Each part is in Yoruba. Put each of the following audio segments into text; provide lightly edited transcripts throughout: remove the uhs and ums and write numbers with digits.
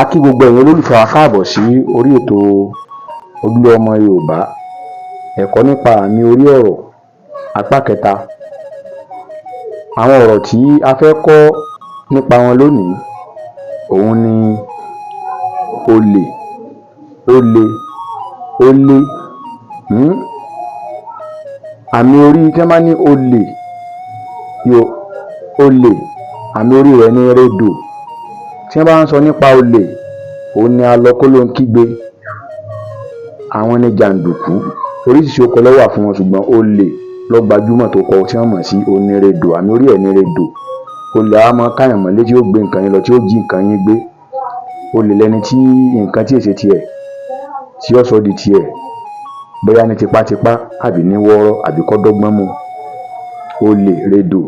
A kí gbogbo ẹ̀yin olólùfẹ́ wa káàbọ̀ sí orí ètò Ojúlówó Ọmọ Yorùbá, ẹ̀kọ́ nípa àmì orí ọ̀rọ̀, apá kẹta. Àwọn ọ̀rọ̀ tí a fẹ́ kọ́ nípa wọn lónìí òun ni olè, óle, ólé. Àmì orí, tí wọ́n bá ní olè, olè, àmì orí rẹ̀ ni redò. Tí wọ́n bá ń sọ nípa olè, òun ni alọ-kólóhunkígbe, àwọn ni jàǹdùkú. Oríṣiríṣi orúkọ ló wà fún wọn, ṣùgbọ́n olè ló gbajúmọ̀ tó kọ tí wọ́n mọ̀ sí, òun ni redò, àmì orí ẹ̀ ni redò. Olè á máa káyàn mọ́lé, tí yóò gbé nǹkan yín lọ, tí yóò jí nǹkan yín gbé. Olè lẹni tí nǹkan tí è ṣe tiẹ̀ tí yóò sọ di tiẹ̀, bóyá ní tipátipá àbí ní wọ́ọ́rọ́ àbí kó dọ́gbọ́n mú. Olè, redò,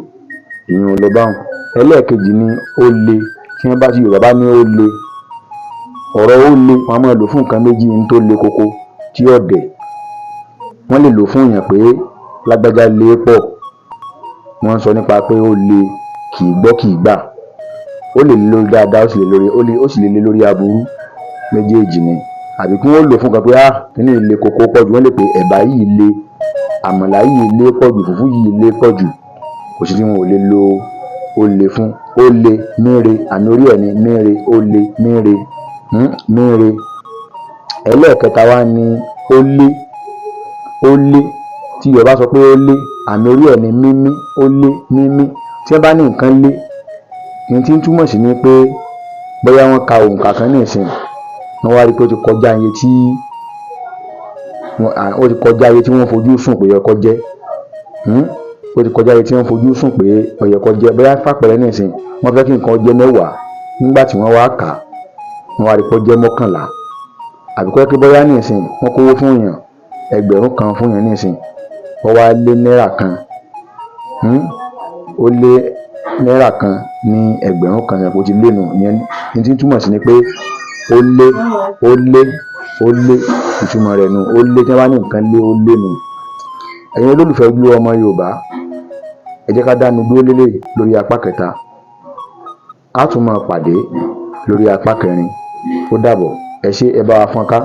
ìyẹn lọ báhun. Ẹlẹ́ẹ̀kejì ni ó le. Tí wọ́n bá, tí Yorùbá bá ní ó le, ọ̀rọ̀ ó le, wọ́n á máa lò fún nǹkan méjì: n tó le koko tí ò dẹ̀. Wọ́n lè lò fún èèyàn pé lágbájá le pọ̀, wọ́n ń sọ nípa pé ó le, kì í gbọ́, kì í gbà. Ó lè le lórí dáadáa, ó sì lè le lórí aburú, méjèèjì ni. Àbí kí wọ́n lò fún nǹkan pé, ah, kíní yìí le koko pọ̀ jù. Wọ́n lè pé ẹ̀bà yìí le, àmàlà yìí le pọ̀ jù, fùfú yìí le pọ̀ jù. Kò sí tí wọn ò lè lo ó le fún. Ó le míre, àmì orí ẹ̀ ni míre, ó le míre, míre. Ẹlẹ́ẹ̀kẹta wá ní ó lé. Ó lé, tí Yorùbá sọ pé ó lé, àmì orí ẹ̀ ni mímí, ó lé mímí. Tí wọ́n bá ní nǹkan lé, ohun tí ń túmọ̀ sí ni pé bóyá wọ́n ka òǹkà kan nísìnyí, wọ́n wá rí i pé ó ti kọjá iye tí wọ́n fojú sùn pé ó yẹ kó jẹ́, ó ti kọjá iye tí wọ́n fojú sùn pé ó yẹ kó jẹ́. Bóyá fàpẹẹrẹ nísìnyí, wọ́n fẹ́ kí nǹkan jẹ́ 10, nígbà tí wọ́n wá kà á, wọ́n wá rí i pé ó jẹ́ 11. Àbí kó jẹ́ pé bóyá nísìnyí wọ́n kówó fún èèyàn, 1000 fún èèyàn nísìnyí, ó wá lé náírà kan, ó lé náírà kan ní 1000 yẹn, kó ti lé nù. Ìyẹn ní tí ń túmọ̀ sí ni pé ó lé, ó lé, ó lé, ìtumọ̀ rẹ̀ nù. Ó lé, tí wọ́n bá ní nǹkan lé, ó lé nù. Ẹ̀yin olólùfẹ́ Ojúlówó Ọmọ Yorùbá, ẹ jẹ́ ká dánu dúró léléyìí lórí apá kẹta. Á tún máa pàdé lórí apá kẹrin. Ó dàbọ̀, ẹ ṣé, ẹ bá wa fọ́n ká.